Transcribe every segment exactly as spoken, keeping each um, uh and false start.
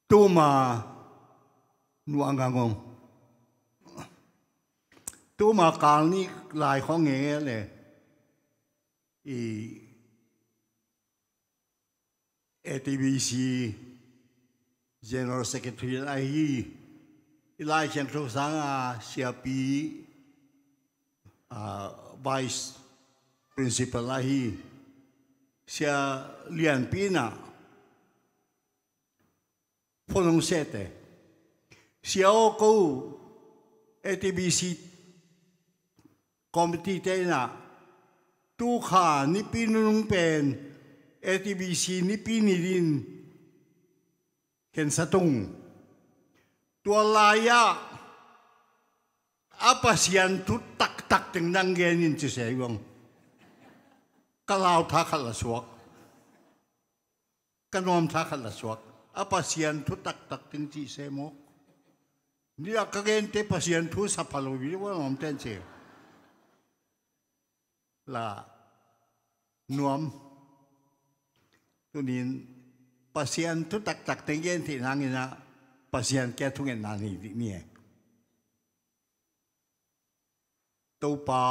Tuma nuang a ngong. Tuma kal nih lai khong nge le i A T B C General Secretary ahi i Lai Siangtho sanga siapi, ah, Vice Principal ahi Sia Lianpi na phone hong sete. Sia aw ko A T B C committee te inah tukha nipi nunung pen A T B C nipi ni din khensa tung. Tua lai-ah a Pasian thu taktak teng nang gen in ci se uang. Ka lau tha khat la suak. Ka nuam tha khat la suak. A Pasian thu taktak teng ci se mawk. Ni a ka gente Pasian thu sa pha lo wi ua nuam ten ci. La nuam. Tunin Pasian thu taktak teng gen thei nang inah Pasian kia thungetna nei dih ni e. Topa,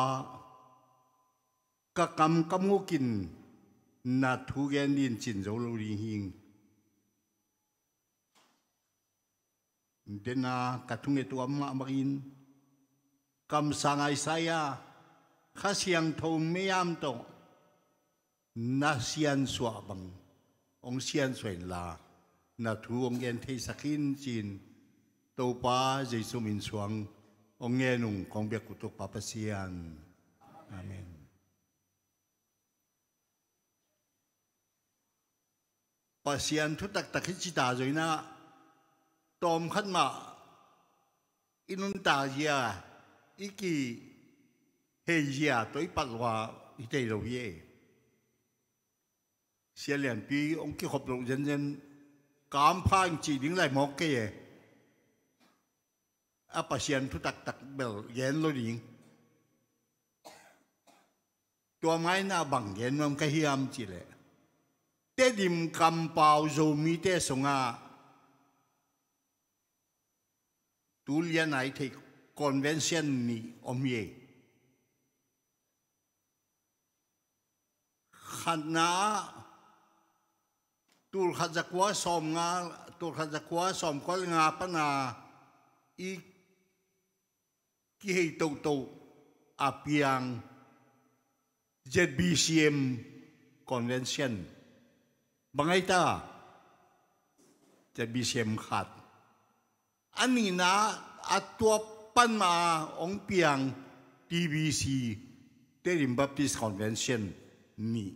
ka kam ka mukin na thu gen din cin zo lo ding hing. Dena ka thunget uh a mahmahin kamsang Isaiah Kha Siangtho meyam tawh na siansuah bang hong siansuah inla na thu hong gen theisak in cin Topa Jesu min suang hong ngen ung kong biak uh Topa Pasian. Amen. Pasian thu taktak hi cita zo inah tawm khat mah i nuntak zia i kihei zia tawh i pat lua hi thei lo hi e. Sia Lianpi hong kikhop loh zenzen kampha in cih ding lai mawk kei e. A Pasian thu taktak bel gen lo ding. Tua maina bang gen nuam ka hiam cihleh Tedim kampau Zomite sungah tulian ai thei convention nih om hi. Khatna ah tulkhat zakua sawm nga, tulkhat zakua sawm kua le nga pana i kihei tohtoh a piang Z B C M convention. Bang ai ta? Z B C M khat. A nihna a tua pan ma a hong piang T B C, Tedim Baptist Convention nih.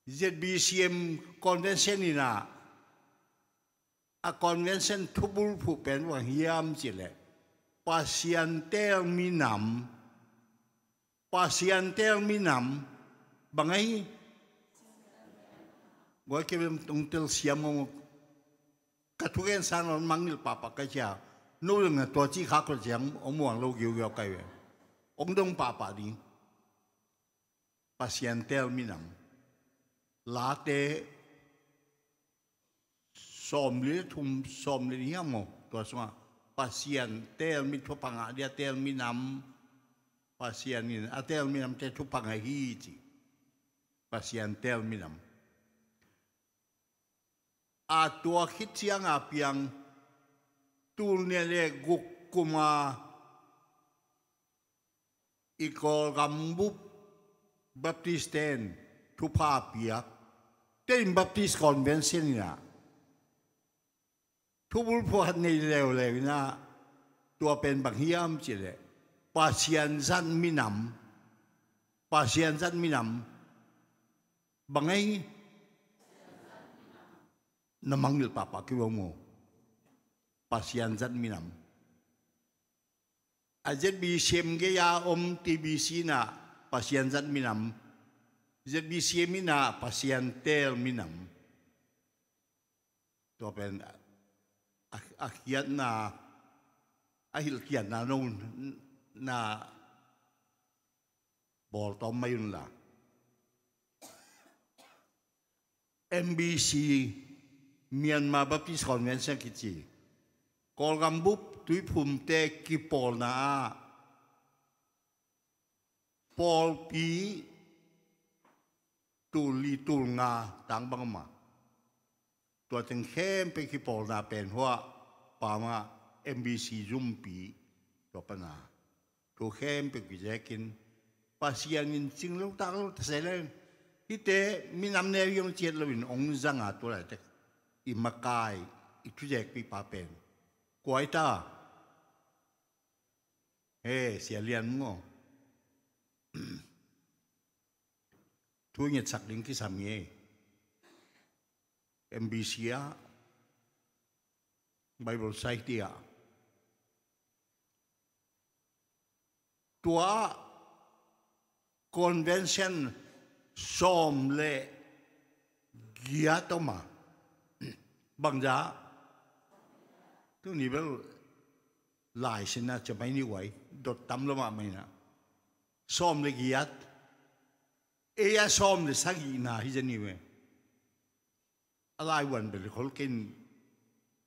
Z B C M convention inah a convention thubulphuh pen bang hiam cihleh Pasian teel minam. Pasian teel minam bang ai? Guai kei bem tung tel siam ngong. Ka thugen sang lo mangil pahpah ka cia. No leng na tua ci khak lo ciang ong muang lo giugiau kai ve. Ong dong pahpah ding. Pasian teel minam. Late sawm li le thum, sawm li hiam maw? Tua sungah Pasian teel mi thupha ngah dia teel minam. Pasian in a teel minamte thupha ngah hi ci. Pasian teel minam. A tua khit cianga piang tul nih le guk kuma i Kawlgam bup Baptist ten thupha piak Tedim Baptist Convention inah thubulphuh khat nei leuleu inah tua pen bang hiam cihleh Pasian zat minam. Pasian zat minam bang ai? Na mangil pahpah kei bang maw? Pasian zat minam. A Z B C M gei-a om T B C inah Pasian zat minam. Z B C M inah Pasian teel minam. Tua pen a, a khiatna, a hilhkhiatna no na bawltawm mai unla. M B C, Myanmar Baptist Convention kici, Kawlgam bup tuiphumte kipawlna ah pawlpi tul li tul nga tang bang om a, tua teng khempeuh kipawlna pen hua pama M B C zumpi tua pana thu khempeuh kizekin Pasian in cing lo tak lo ta se leng hite minam neu hi hong ciat loin hong zanga tua laitak i makai i thuzekpipa pen kua hi ta? He, Sia Lian maw? Thu ngetsak ding kisam nge. M B C ah, Bible Society ah, tua convention sawm le giat om a, bangza tuni bel lai sinna ciamai ni uai dot tam lo mahmah ina, sawm le giat, ei a sawm le sagihna hi zani ve. A laivuan bel khol ken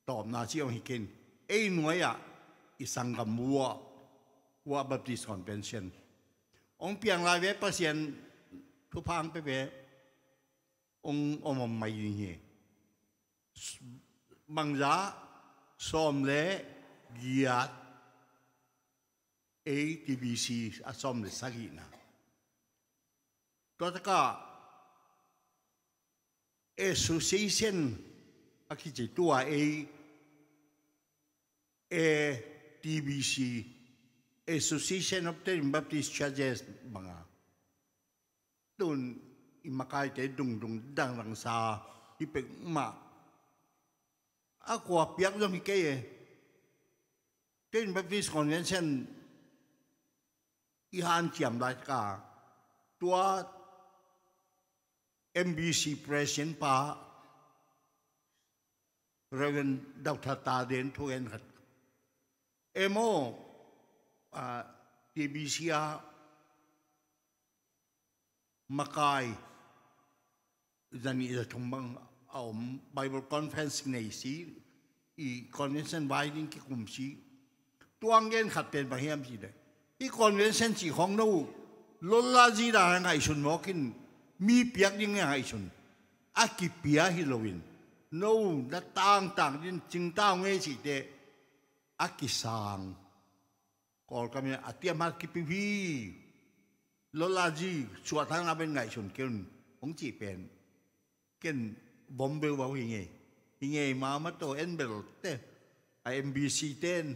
tawpna ci hong hi ken. Ei nuai-ah i sanggam uh ah, uh ah Baptist Convention hong piang lai ve, Pasian thupha hong pia ve. Hong om om mai ding hi. Bangza sawm le giat, ei T B C a sawm le sagihna. Tua taka association a kici tua ei A T B C, Association of Ten Baptist Churches banga tun i makaite dungdung dangrangsa hi pek mah. A kua piak zong hi kei e. Ten Baptist Convention i hanciam lai taka tua M B C President pa Reverend Doctor Taden thu en khat. Emo, ah, T B C a makai zanih zathum bang a om, Bible Conference nei si, i convention vai ding kikum si. Tuang gen khat pen bang hiam si le, i convention ci khong no lola zida ngaihsun mawkin mi piak ding ngaihsun a kipia hi loin, no na tangtang din cingtau ngei cihte a kisang Kawlkam in a tiamhat kipiu hi. Lolaji suahtakna pen ngaihsun kei un hong cih pen ken vom beuh bau hi ngei. Hi ngei mama tawh en belte a M B C ten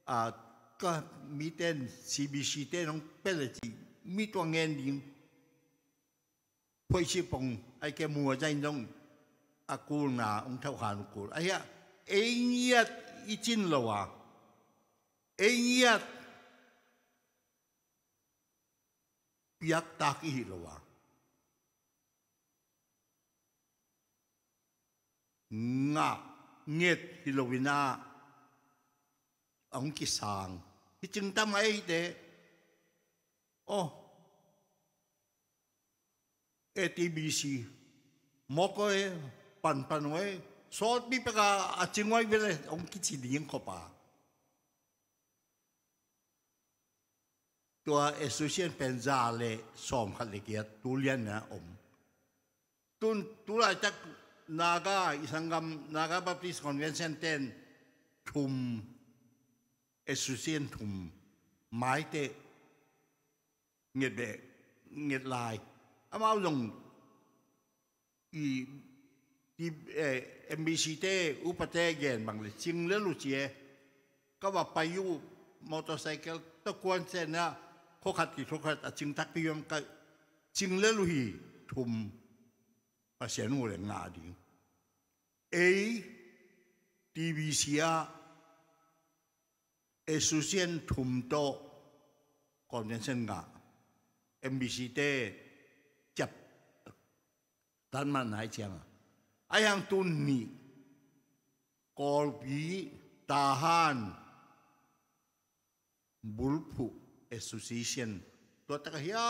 a ka miten C B C ten hong pel a cih mi tua ngen ding. Phoih sipong ai ke mua zain zong a kulna hong thauhkhan uh kul ahi a, ei ngiat i cin lo a, ei ngiat piaktak i hih lo a, ngah nget hi lo in ah a hong kisang hi cingtam a eite. Aw, A T B C mawk aw e, panpan aw e, sawtpi peka a cing aw e vele hong kici ding khop a. Tua association pen za le sawmkhat le giat tu lianna om. Tun tu laitak Naga i sanggam Naga Baptist Convention ten thum, association thum, maite nget beh, nget lai. Amau zong i, i, eh, M B C te upate gen bang le cing le lu ci e. Ka va pai uh motorcycle tawh kuan ciangin ah khua khat ki khua khat a cing takpi hiam ka cing le lu hi. Thum Pasian uh le ngah ding. Ei T B C ah association thum tawh convention ngah, M B C te ciap tan man nai ciang a. Ai hang tun nih Kawlpi, Tahan, Bulphuh Association tua tak a hia,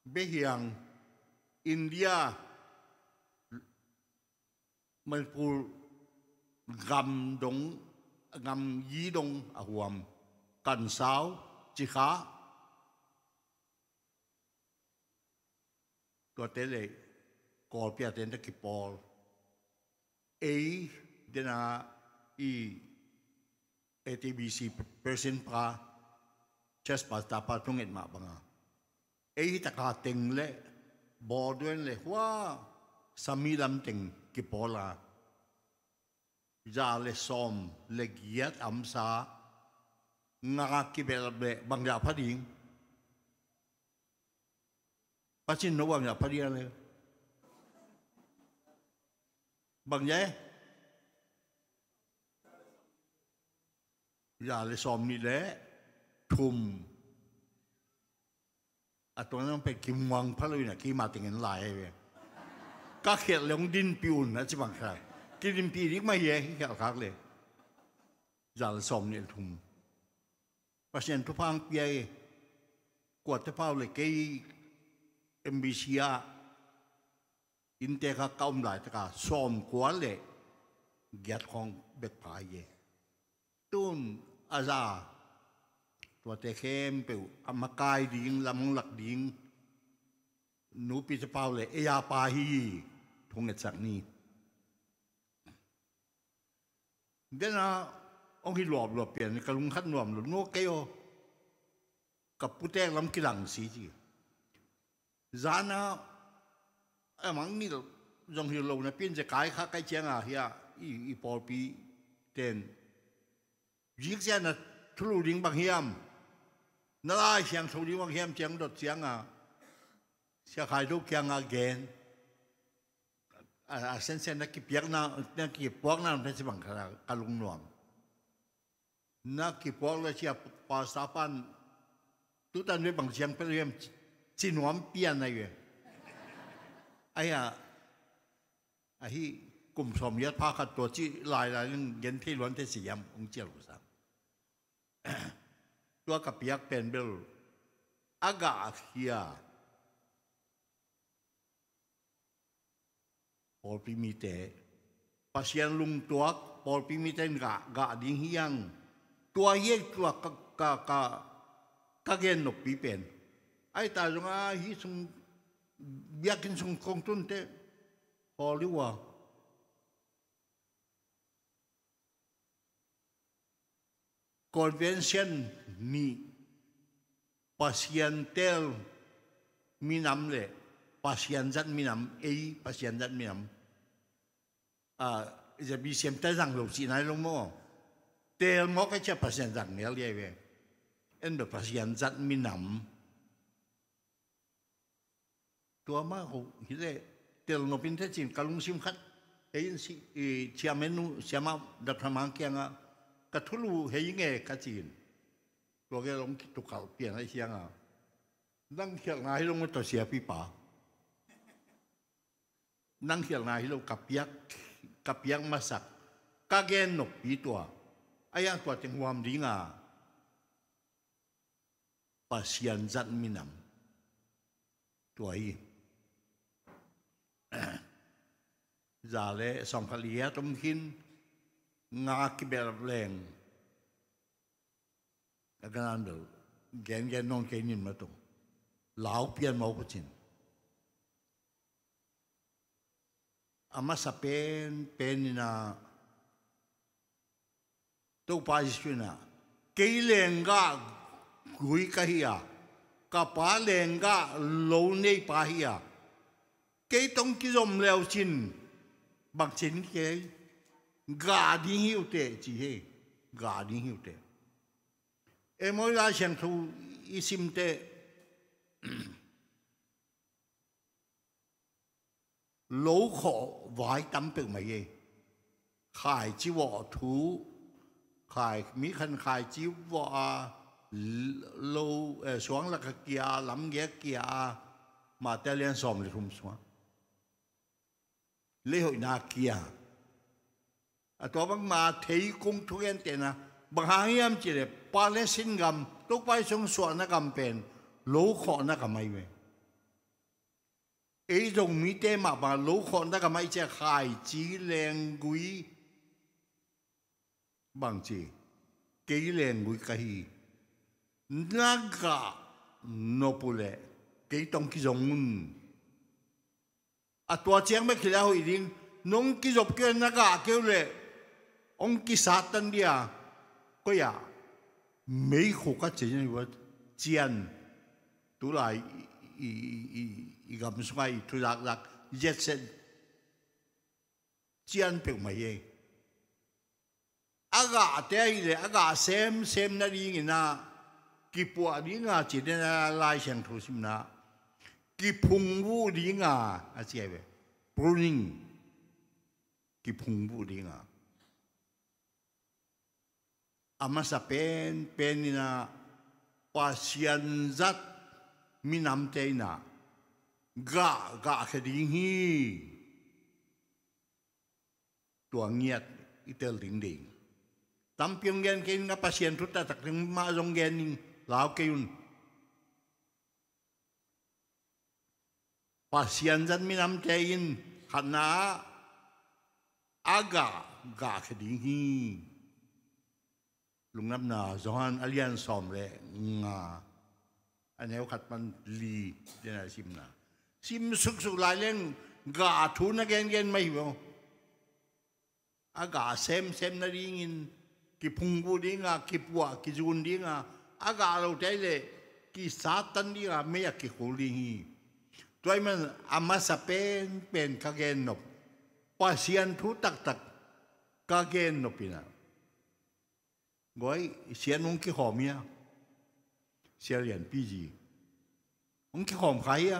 Behiang, India, Manipur gam dong, gam yi dong a huam, Kansau, Cikha, tuate le Kawlpi a tente kipawl. Ei dena i A T B C president pa, church pastor pa thunget mah banga, ei hi taka teng le Bawduan le hua Sami lam teng kipawl a, za le sawm le giat amsa nga kibel le bang za pha ding? Pacin no bang za pha ding le bang za e? Za le sawm nih le thum. A tuang nang pe kimuang pha lo in a kima tengin lai ve. Ka khiat le hong dinpi un a ci bang kha. Kidinpi dik mah hi e, hi khial khak le. Za le sawm nih le thum. Pasian thupha hong pia e. Kuate pau le kei M B C ah innte kha ka om laitaka sawmkua le giat khawng bek pha hi e. Tun a za, tuate khempeuh a makai ding, lam hong lak ding nupite pau le ei a pa hi. Thungetsak ni. Dena hong hi luapluap pian ka lungkhat nuam lo, no kei aw. Ka putek lam kilang si ci. Zana a mang ngil zong hi lo napi in ze kai kha kai cianga hia i, i pawlpi ten zikzia na thulu ding bang hiam, na Lai Siangtho ding bang hiam ciang dot cianga Sia Khai Do kianga gen. A, a sensen na kipiakna, na kipuakna na si bang ka, ka lungnuam. Na kipuak le cia pastor pan tutan ve bang siang pe lem ci nuam pian ai ve. Ai a, ahi kum sawm yat pha khat tua ci lai lai ling gen thei luan te siam ong cial ku sang. Tua ka piak pen bel a gah a khia. Pawlpi mite, Pasian lungtuak pawlpi mite in gah, gah ding hi ang. Tua hi ei tua ka, ka, ka, ka gen noppi pen. Ai ta zong a hi sung biakinn sung kong tunte Hollywood Convention nih, Pasian tel minam le Pasian zat minam, ei Pasian zat minam. A, zabi siam ta zang lo si nai lo maw. Tel maw ka cia Pasian zang ngial liai ve. En be Pasian zat minam. Tua mah ko hi leh tel nopin te cin ka lungsim khat. Hei in si, i, ciamen nu siama Doctor Mang kiangah ka thulu hei nge ka cin. Tua ke long kitukalh pian ahi siangah nang khialhna hi long tua siapipa. Nang khialhna hi lo ka piak, ka piak masak ka gen noppi tua. Ahi ang tua teng huam dinga Pasian zat minam tua hi. Za le sawmkhat liat om khin nga kibelap leng. A ganan bel gen gen nong kei nin matung lau pian mau kucin. A masa pen pen ina Topa Jesu ina kei lenggah gui ka hi a, ka pa lenggah lo nei pa hi a, kei tong kizom leu cin bang cin kei gah ding hi ute ci hi. Gah ding hi ute. Ei maw i Lai Siangtho i simte lo khawh vai tam peuhmah hi. Khaici vawh thu, khai mi khan khaici vawh a, lo, eh, suang lak a kia a, lam gek kia a, Mate lian sawm le thum sungah leihoihna kia. A tua bangma thei kung thugentehna bang hang hiam cihleh Palestine gam Topa i sung suahna gam pen lo khawhna gam ahi ve. Ei Zomite mahmah lo khawhna gamah i ciah khaici lenggui bangci, kei lenggui ka hi. Na gah nop uh leh kei tawh hong kizom un. A tua ciang bek hi leh a hoih ding. Nong kizop kei uh, na gah kei uh leh hong kisattan ding a. Koi ah? Meikhuk a cian, cian. Tulai i, i, i, i gam sungah i thu zakzak, jet set, cian peuhmah hi ei. A gahte ahih leh a gah semsem nadingin ah kipuah ding a ci den a, Lai Siangtho simna kiphungvuh ding a, a ci hi ve. Pruning. Kiphungvuh ding a. A masa penpen in ah Pasian zat minamte in ah gah, gahkhia ding hi. Tua ngiat i tel ding ding. Tampi hong gen kei ning a, Pasian thu taktak ding mah zong gen ning, lau kei un. Pasian zat minamte in khatna ah a gah, gahkhia ding hi. Lungdamna Johan a lian sawm le nga, a neu khat pan li, den a simna. Sim suksuk lai leng gah thu na gengen mah hi maw. A gah semsem nadingin kiphungvuh ding a, kipuah kizun ding a, a gah lote ahih leh kisattan ding a, mei ah kikhul ding hi. Tua ahih man a masa penpen ka gennop, Pasian thu taktak ka gennop in ah, Guai, Sia Nu hong kikhawm hia? Sia Lianpi zi hong kikhawm kha hia?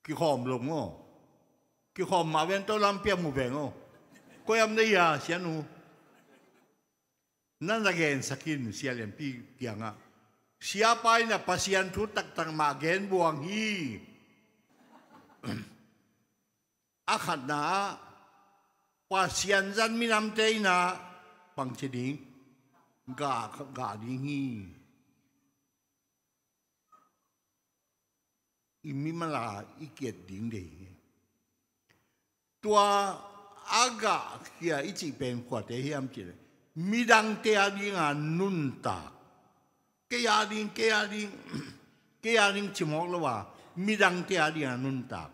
Kikhawm lo maw. Kikhawm mah ven tawh lampi ah mu veng aw. Koi am na hia, Sia Nu? Na na gensak in Sia Lianpi kiangah. Siapa in ah Pasian thu taktak mah gen buang hi. A khatna ah Pasian zat minamte in ah bangci ding, gah, gah ding hi. I mimal a i ki-et ding deih hi. Tua a gahkhia i cih pen kuate hiam cih leh midangte a ding a nuntak. Kei a ding, kei a ding, kei a ding ci mawk lo a, midangte a ding a nuntak.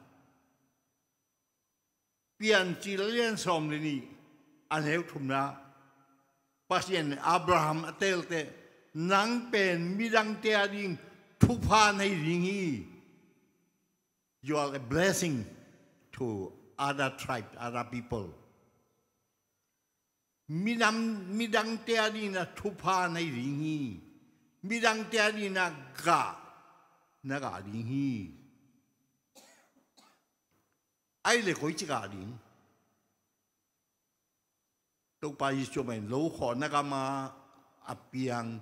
Piancil a lian sawm le nih, a neu thumna, Pasian in Abraham a telte, nang pen midangte a ding thupha na hi ding hi. You are a blessing to other tribe, other people. Minam, midangte a ding in ah thupha na hi ding hi. Midangte a ding in ah gah na gah ding hi. Ahih leh koici gah ding? Topa Jesuh mah in lo khawhna gamah a piang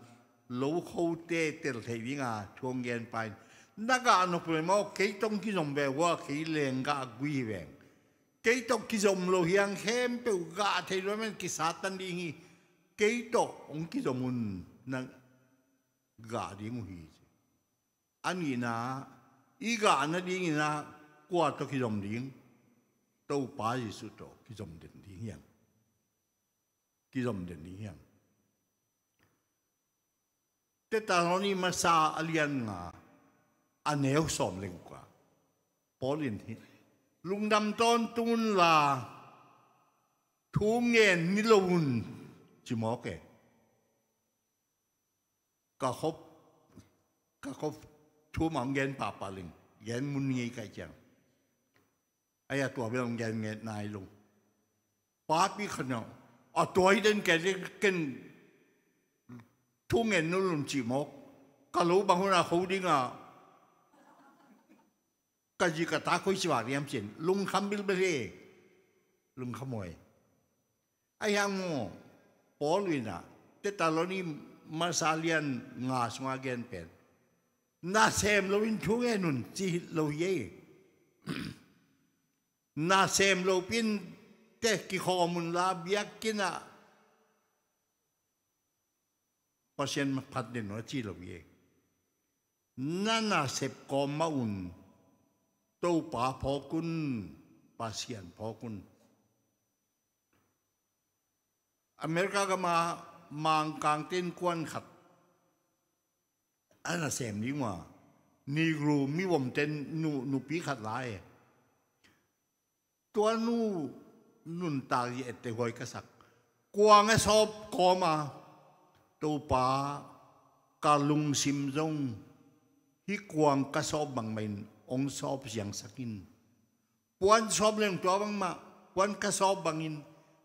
lo khote tel theih ding a thu hong gen pa in, na gah nop uh leh maw, kei tawh hong kizom ve ua, kei leng gah gui hi veng. Kei tawh kizom lo hi hang khempeuh gah thei lo, amen, kisattan ding hi. Kei tawh hong kizom un, na gah ding uh hi. A nihna, i gah nadingin ah kua tawh kizom ding? Topa Jesuh tawh kizom den ding hi hang. Kizom den ding hi hang. Thessaloni masa a lian nga, a neu sawm le guk ah Paul in hi, lungdam tawntung unla thu ngen ni lo un, ci mawk e. Ka khop, ka khop thu mah hong gen pahpah leng, gen mun ngei ka hih ciang. Ai a tua bel hong gen nget nai lo. Papi khat in ah, a tua hi den kei leh ken thu ngen nu lum cih mawk. Ka lo bang hun a kho ding a, ka zi ka ta koi ci vak diam ci-in lungkham bilbel hi. Lungkham huai. Ahi hang maw, Paul in ah Thessaloni masa lian nga sungah gen pen, nasem loin thu ngen un ci hi lo hi ei. Nasem lopi-in teh kikhawm unla biakinn ah Pasian phat den un a ci lo hi ei. Na nasep kawm mah un, Topa phawk un, Pasian phawk un. America gama Mangkangte innkuan khat a nasem ding uh a, Negro mivomte nu, nupi khat lai. Tua nu nuntak i etteh huai ka sak. Kuang a sawp kawm a, Topa, ka lungsim zong hih kuang ka sawp bangmah in hong sawp ziangsak in. Puan sawp leng tua bangmah, puan ka sawp bangin,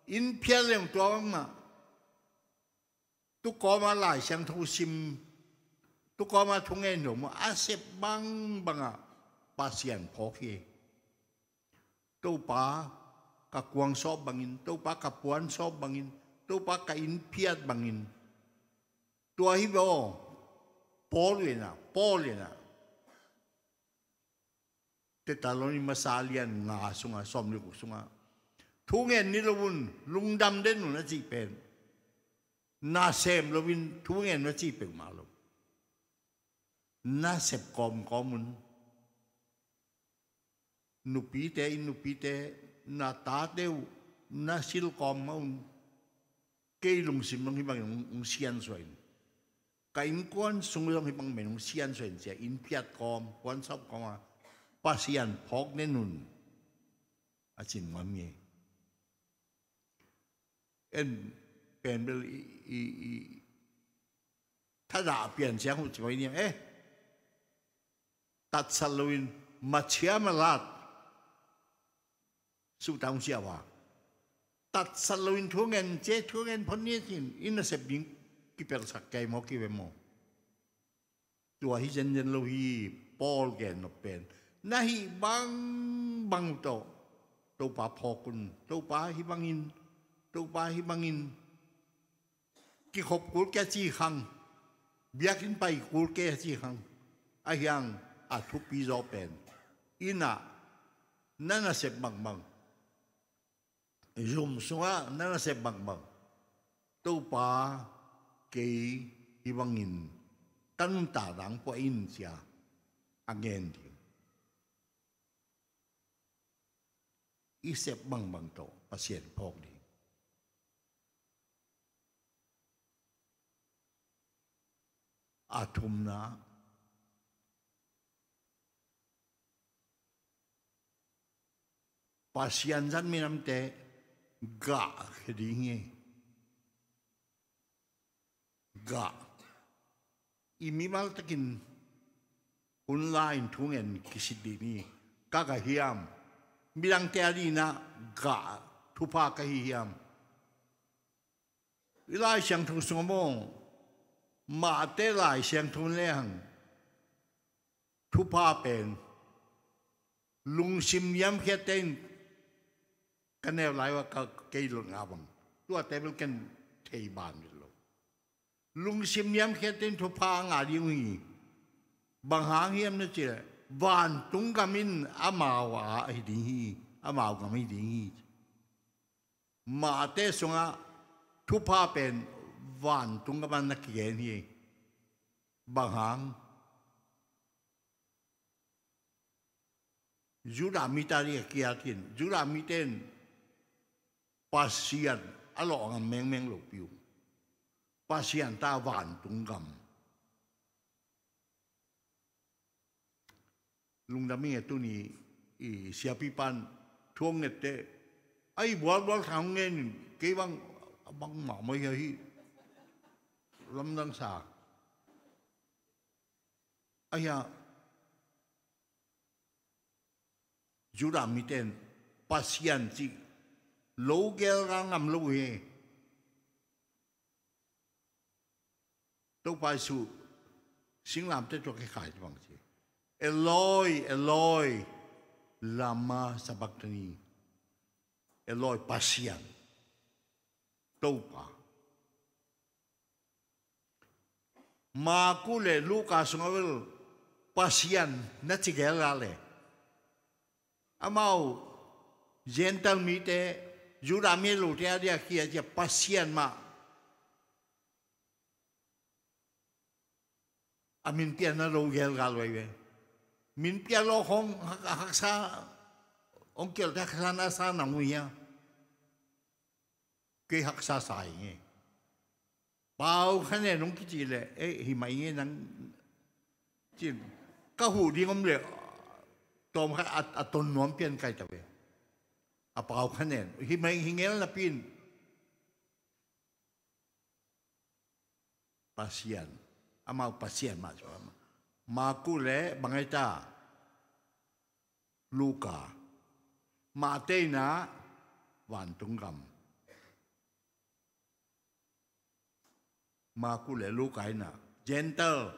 inn phiat leng tua bangmah. Tu kawma Lai Siangtho sim, tu kawma thungen lo maw, a sep bangbangah Pasian phawk hi. Topa ka kuang sawp bangin, Topa ka puan sawp bangin, Topa ka inn phiat bangin. Tua hi baw, Paul in ah, Paul in ah, Thesalonika masa lian nga sungah, sawm le guk sungah, thu ngen ni lo un, lungdam den un a cih pen, nasem loin thu ngen un a cih peuhmah lo. Nasep kawmkawm un. Nupite, inn nupite, na tate uh na silh kawm mah un. Kei lungsim zong hih bangin hong, hong siansuah in. Ka innkuan sung zong hih bangin hong siansuah in ci-a, inn phiat kawm, puan sawp kawm a, Pasian phawk den un, a cin nuam hi. En pen bel i, i, i thadah a pian ciang uh ci mai niam, eh. Tatsat loin, macia malat. Suhtang sia wa. Tatsat loin thu ngen, cia thu ngen phot ni cin, i nasep ding kipelhsak kei maw, kive maw. Tua hi zenzen lo hi, Paul gen nop pen. Na hih bangbang tawh, Topa phawk un, Topa hih bangin, Topa hih bangin. Kikhop kul kei a ci khang, biakinn pai kul kei a ci khang, ahi hang a thupi zaw pen, inn ah na nasep bangbang, zum sungah na nasep bangbang, Topa, kei hih bangin ka nuntak dang puah in, ci-a a ngen ding. I sep bangbang tawh Pasian phawk ding. A thumna, Pasian zat minamte gah khia ding hi. Gah. I mimal takin hun la-in thu ngen kisit dih ni. Ka gah hiam? Midangte a dihna gah thupha ka hi hiam? I Lai Siangtho sungah maw, Mate Lai Siangtho lehang thupha pen lungsim niamkhiatte in ka neu lai uh a ka kei lot ngah bang, tuate bel ken thei ban lo. Lungsim niamkhiatte in thupha a ngah ding uh hi. Bang hang hiam na cih leh, vantung gam in amau a hi ding hi, amau gam hi ding hi. Mate sungah thupha pen vantung gam ah na kigen hi. Bang hang? Judah mite a ding a kiat in, Judah mite in Pasian a lawh ngam mengmeng lopi uh. Pasian ta vantung gam. Lungdam ing e, tuni i siapipa'n thu hong ngette, a i bualbual tha hong ngen in, kei bang, a bang mahmah hi a hi. Lamdang sa. Ahi a, Judah mite in Pasian cih lo gel ngam lo hi. Topa Jesuh singlamteh tawh kikhai bang ci, Eloi, Eloi, lama sabachthani. Eloi, Pasian, Topa. Marku le Luka sungah bel Pasian na ci gel a leh, amau Gentile mite, Judah mi lote a ding a kiat ciang Pasian mah. A min pianna lo gel gal vai ve. Min pian lo khong hak, haksa, ong kial te haksa na sa nang ui hia. Kei haksa sa hi nge. Pau kha ne nong kici le, eh, hi mai nge nang cin. Ka hu ding om le, tom kha a, a ton nuam pian kai ta ve. A pau kha ne, hi mai hi ngel na pin. Pasian. Amau Pasian mah cu amah. Maku le bangai ta. Luka. Mah teina vantung gam. Maku le Luka ina Gentile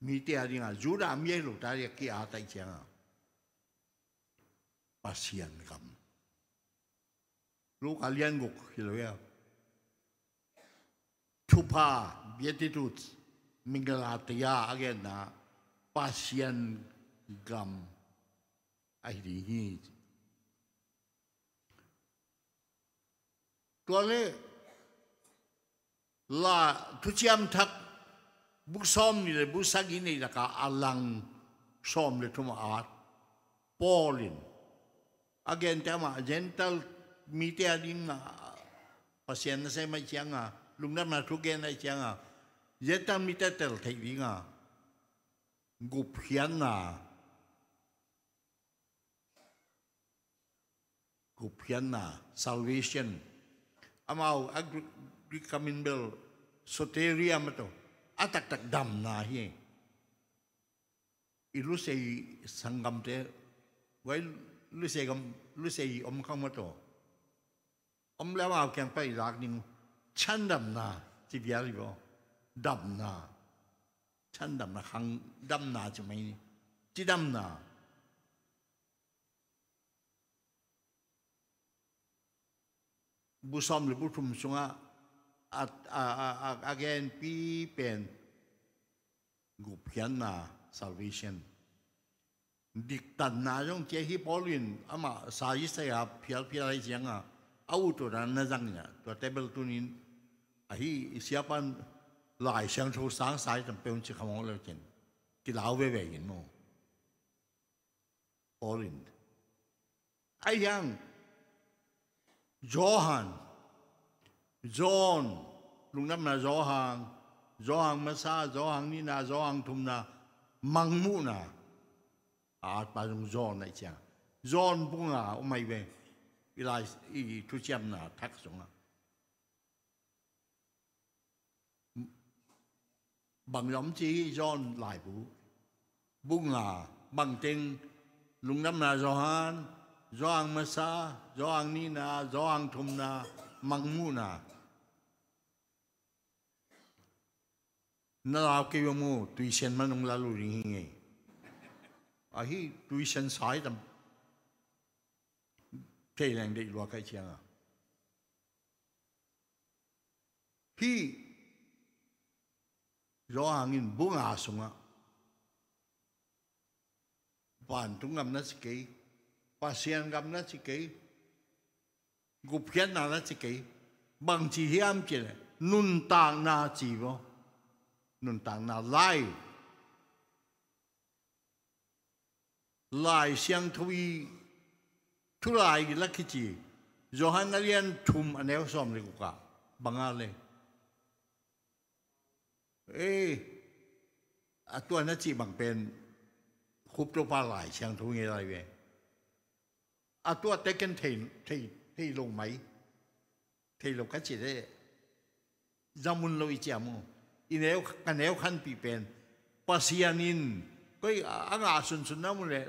mite a dinga Judah mi a hi lo ta dia ki a tai cianga Pasian gam. Luka lian guk hi lo ia. Thupha, Beatitudes, Minglataya a genna Pasian gam ahi ding hi. Tua le la Thuciam Thak buk sawm ni le buk sagih nei laka a lang sawm le thum a at Paul in a gente amah Gentile mite a ding a Pasian nasem ahi cianga lungdamna thu gen ahi cianga Gentile mite tel theih dinga gupkhiatna gupkhiatna, salvation. Amau a Greek kam in bel soteria mah tawh a taktak damna hi. I lusei sanggamte vai lusei gam lusei om khang mah tawh om le amau kiang pai lak ding chan damna ci bial hi baw. Damna, chan damna, khang damna ci mai ni, ci damna. Buk sawm le buk thum sungah a, a, a, a, a genpi pen gupkhiatna, salvation. Diktatna zong cia hi Paul in amah sa Isaiah phialphial ahi cianga a ut tua na zang ina tua table tunin ahi i siapan Lai Siangtho sang sai tam peun ci khamawng leu cin kilau veve in maw. Paul in. Ahi hang Johan, John, lungdamna Johan, Johan masa, Johan nihna, Johan thumna, mangmuhna. A atpa zong John ahi ciang. John bunga um ahi ve. I lai i thuciamna thak zongah. Bang zong ci hi John laibu. Bunga bangteng lungdamna Johan, Johan masa, Johan nihna, Johan thumna, mangmuhna. Na lau kei bang mu tuisen man ong lalu ding hi ngei. Ahi tuisen sai tam thei leng deih lua kai cianga. Hih Johan in bunga sungah vantung gam na ci kei, Pasian gam na ci kei, gupkhiatna na ci kei, bang ci hiam ci le nuntakna ci baw. Nuntakna lai Lai Siangtho i thulai la kici Johan a lian thum a neu sawm le gukah banga le e a tua na cih bang pen khup topa Lai Siangtho ngei lai ve. A tua teken thei, thei, thei lo mai. Thei lo ka ci le zamun lo i ciam uh. I neu ka neu khanpih pen Pasian in koi a ngah sunsun na mu le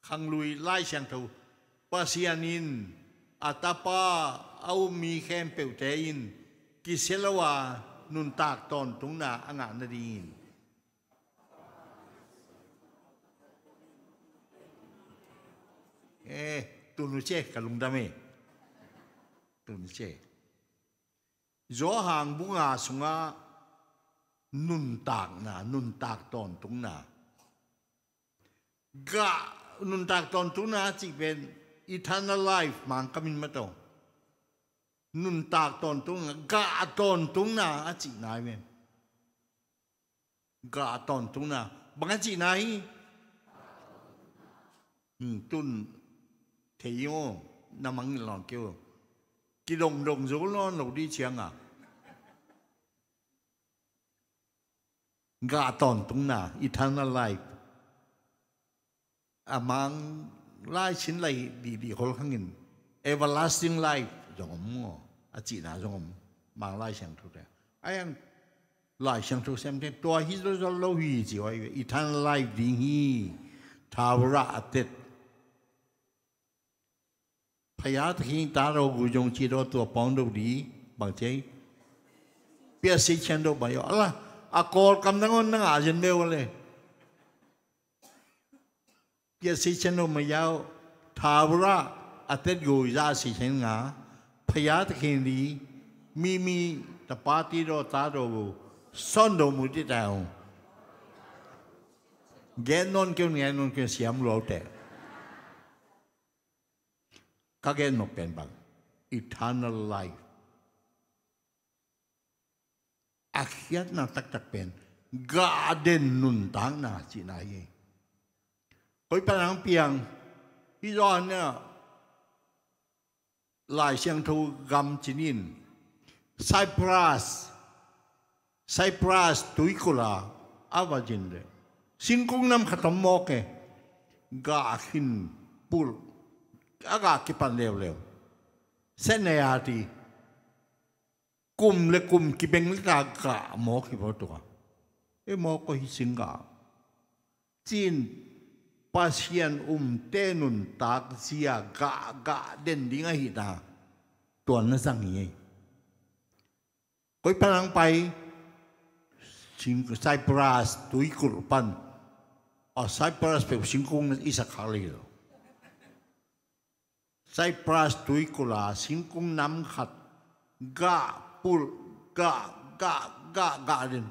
khanglui Lai Siangtho Pasian in a tapa a um mi khempeuhte in kisia lo a nuntak tawntungna a ngah nadingin. Eh, tunu ce ka lungdam e. Tunu ce. Johan bunga sungah nuntakna, nuntak tawntungna. Gah nuntak tawntungna a cih pen eternal life mangkamin mataw. Nuntak tawntungna, gah tawntungna a cihna hi pen. Gah tawntungna. Bang a cihna hi? Hmm, tun thei ing aw, na mangngilh nawn kei uh. Kidongdong zo nawn lo dih ciangah, gah tawntungna, eternal life. A Mang Lai Sin Lai dihdih khol khangin everlasting life zong om maw, a cihna zong om. Mang Lai Siangtho te, a hiang Lai Siangtho semte tua hi zolzol lo hi ci uh hi ve. Eternal life ding hi. Thavura atet. Phaya Takin ta daw gu zong ci daw tua pawng do di. Bang ci hi? Piasit cian do bayo ala. A Kawlkam nangawn na ngah zen beu le. Piasit cian do mayau. Thavura atet gu za sit cian nga. Phaya Takin di. Mimi tapati do ta do gu. Son do mu ti ta ung. Gen non keu, gen non keu siam lo te. Ka gen nop pen bang, eternal life. A khiatna taktak pen gah den nuntakna cihna hi. Koi pan ang piang hi zaw nia. Lai Siangtho gam cinin Cyprus, Cyprus tuikul a a va zin le singkung nam khat om mawk e. Gah khin pulh a gah kipan leuleu. Senei a ti kum le kum kibeng le ta gah mawk hi bawk tua. E mawk ko hi sing gah. Cin Pasian umte nuntak zia gah gah den ding ahihna tuan na zang hi. Koi pan ang pai, sing Cyprus tuikul pan. A Cyprus peuh singkung i sak khak lei lo. Cyprus tuikul a singkung nam khat gah pulh gah gah gah gah den.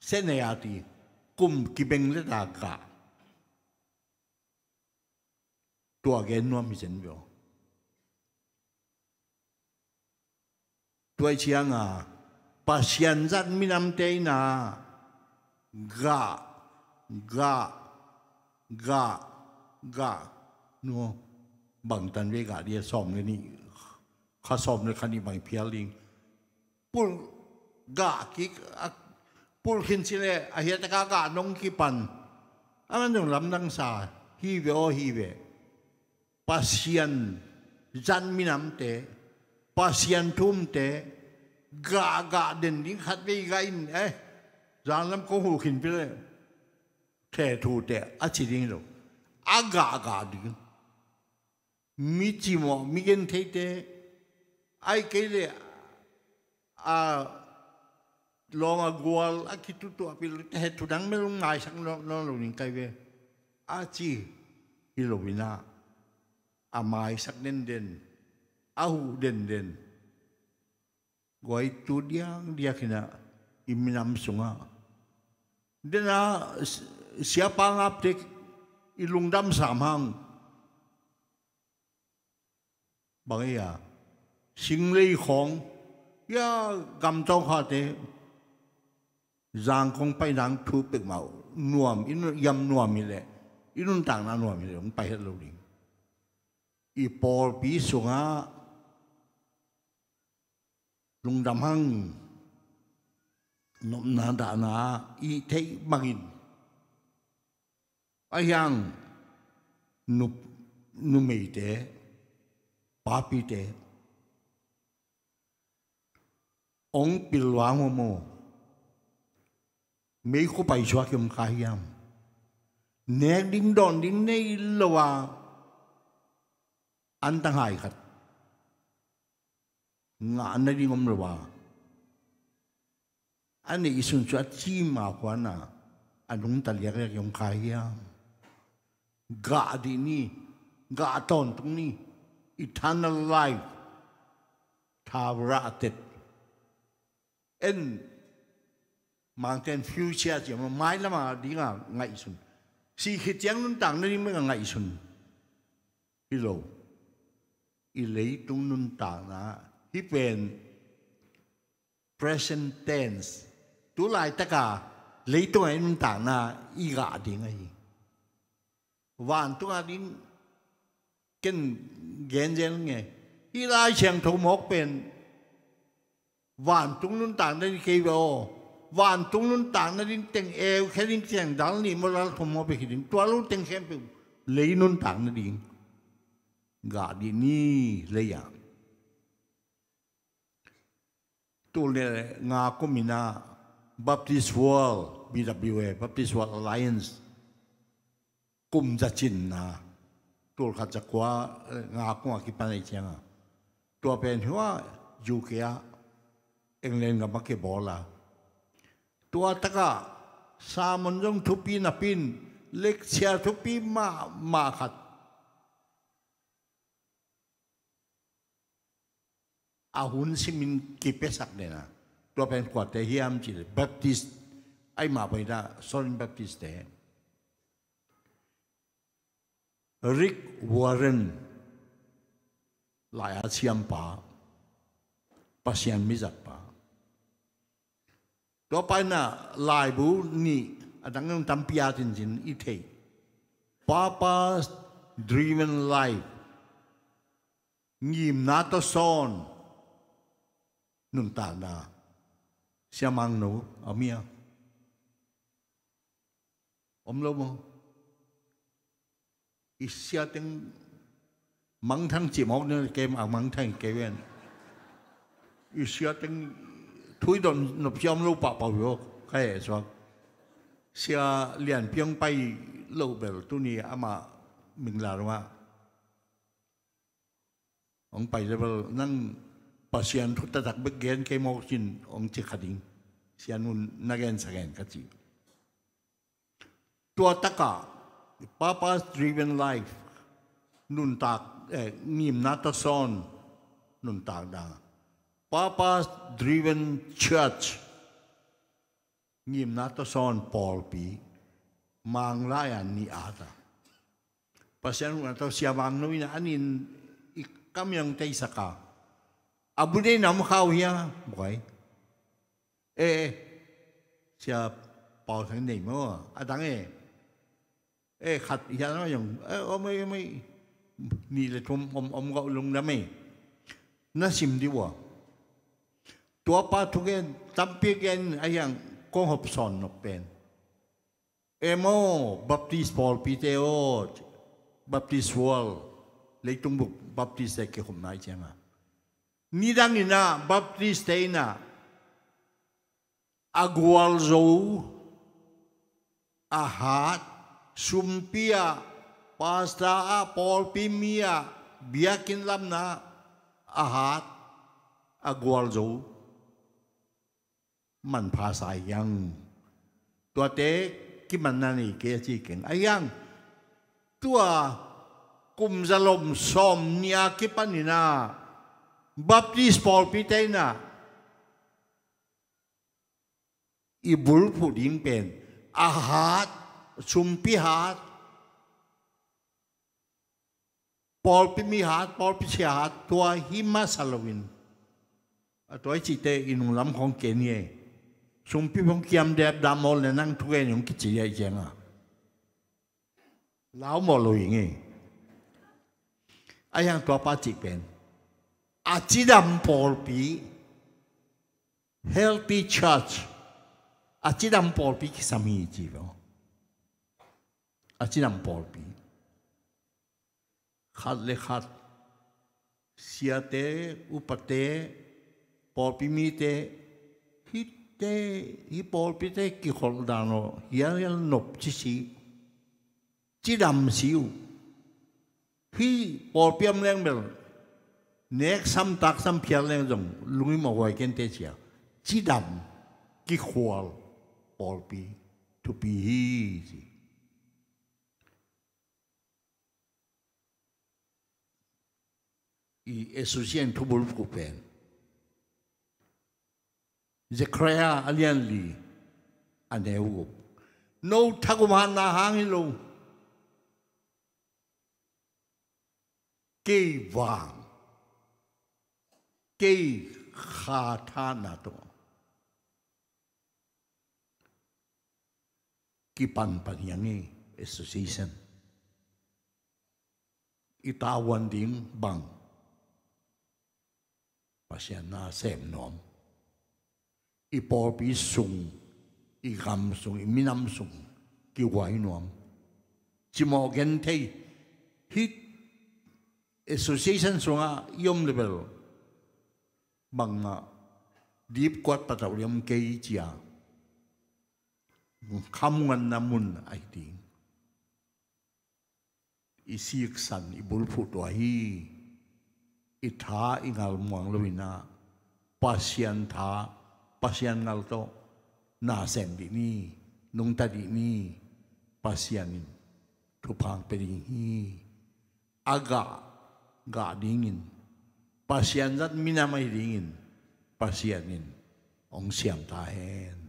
Senei a ti kum kibeng le ta gah. Tua gen nuam hi zen veo. Tua i cianga Pasian zat minamte ina gah gah gah gah nuam. Bangtan vei gah dia sawm le nih, kha sawm le kha nih bang phial ding. Pulh gah kik a pulh khin ci le a hiataka gah nong kipan. A man zong lamdang sa hi ve aw hi ve. Pasian zan minamte, Pasian thumte gah gah den ding khat vei gah in eh. Zanlam kong hu khin pi le the thute a ci ding lo. A gah gah ding. Mi cimawh mi gentheite ai kei le a lawng a gual a kitutuahpih lo te he thudang melung maisak nawn lo ning kai ve. A ci hi lo inah a maisak denden a huh denden. Guai tu diang diak hinah i minam sungah dena siapa ngapte i lungdam sam hang. Bang ei a singlei khawng ia gamtawng khate zangkong pai nang thu pekmah uh nuam i yam nuam hi leh i nuntakna nuam hi leh hong pai het lo ding. I pawlpi sungah lungdam hang nopna dahna i theih bangin a hiang numeite papite ong pilluang hua maw? Meikhu paisuak i om kha hiam? Nek ding dawn ding nei lo a an tanghai khat ngah nading om lo a a neih i sun cu a cim a khuana a nungta liakliak i om kha hiam? Gah dih ni, gah tawntung ni, eternal life, thavura atet. En mangten future ci a mai lama dinga ngaihsun. Sih khit ciang nuntak nading meka ngaihsun hi lo. I leitung nuntakna hi pen present tense. Tu laitaka Leitungah i nuntakna i gah ding ahi. Vantung a ding ken gen zel nge. Hih Lai Siangtho mawk pen vantung nuntakna ding kei ve aw. Vantung nuntakna ding teng eukhia ding ciang dal nih maw dal thum maw bek hi ding. Tua lo teng khempeuh lei nuntakna ding gah dih ni lei ah. Tul le nga kum in ah Baptist World, B W A, Baptist World Alliance, kum za cinna, tul khat za kua, eh, nga kum a kipan ei cianga. Tua pen hua U K ah, England gam a kibawl a. Tua takah sermon zong thupi napin, lecture thupi mahmah khat a hun simin kipiasak nena. Tua pen kuate hiam cih leh Baptist, ai mah pai ta Southern Baptist te. Rick Warren, lai a siampa, Pasian mizatpa. Tua pa in ah laibu nih, a dang tampi a cincin i theih. Purpose Driven Life. Ngimna tawh sawn nuntakna. Sia Mang No a om hia? Om lo maw? I sia teng mangthang cih mawk ni, kei a mangthang kei ven. I sia teng thu i dot nop sia om lo pahpah uh hi aw, ka heh suak. Sia Lian Piang pai loh bel tuni amah Mingla ruangah hong pai leh bel nang Pasian thu taktak bek gen kei mawk cin hong ci kha ding. Sia Nu na gensa gen ka ci. Tua takah Purpose Driven Life, nuntak, eh, ngimna tawh sawn nuntakna. Purpose Driven Church, ngimna tawh sawn pawlpi, Mang lai-a nih at a. Pasian huhna tawh Sia Mang No in a nin i kam in hong teisak a. A bu deihna om kha uh hia? Buai. Eh, eh. Sia Pau Thang nei maw? A dang eh. Eh, khat hian maw zong. Eh, om ei, om ei. Nih le thum om, om gawh lungdam ei. Na sim dih uh a. Tua pa thugen, tampi gen a hiang kong hop sawn nop pen. Emo, Baptist pawlpite aw, Baptist World, leitung bup Baptist te kikhopna i cianga. Nidang in ah Baptist te in ah a gualzo, a hat, sumpi ah, pastor ah, pawlpi mi ah, biakinn lamna a hat, a gualzo manpha sa hiang. Tuate kimanna nei kei a ci keng. A hiang, tua kum zalom sawm nih a kipan in ah Baptist pawlpite in ah i bulphuh ding pen a hat, sumpi hat, pawlpi mi hat, pawlpi sia hat, tua hi masa loin. A tua i cihte i nunglam khawng ken hi ei. Sumpi hong kiam dep dam aw le nang thugen hong kici hi ei cianga. Lau mawh lo hi ngei. A hiang tua pa cih pen a cidam pawlpi, healthy church, a cidam pawlpi kisam hi ci lo. A cidam pawlpi. Khat le khat, siate, upate, pawlpi mite, hihte, hih pawlpite kikholh dan aw, hial hial nop ci si, cidam si uh. Hih pawlpi om leng bel, nek sam tak sam phial leng zong, lungim a huai kente cia, cidam, kikhual, pawlpi, thupi hi ci. I Association thubul kuh pen Zechariah a lian li a neu guk. No thagum hatna hang hi lo. Kei vang, kei kha thana tawh, kipanpan hi hang hi. Association i tavuan ding bang, Pasian na sem nuam. I pawlpi sung, i gam sung, i minam sung kihuai nuam. Cimawh genthei hih association sungah i om level bangmah dipkuat patauh liam kei cia khamuanna mun ahi ding. I siksan, i bulphuh tua hi. I tha i ngal muang lo inah Pasian tha, Pasian ngal tawh na sem dih ni, nungta dih ni. Pasian in thupha pia ding hi. A gah, gah dingin, Pasian zat minam ahi dingin Pasian in hong siam ta hen.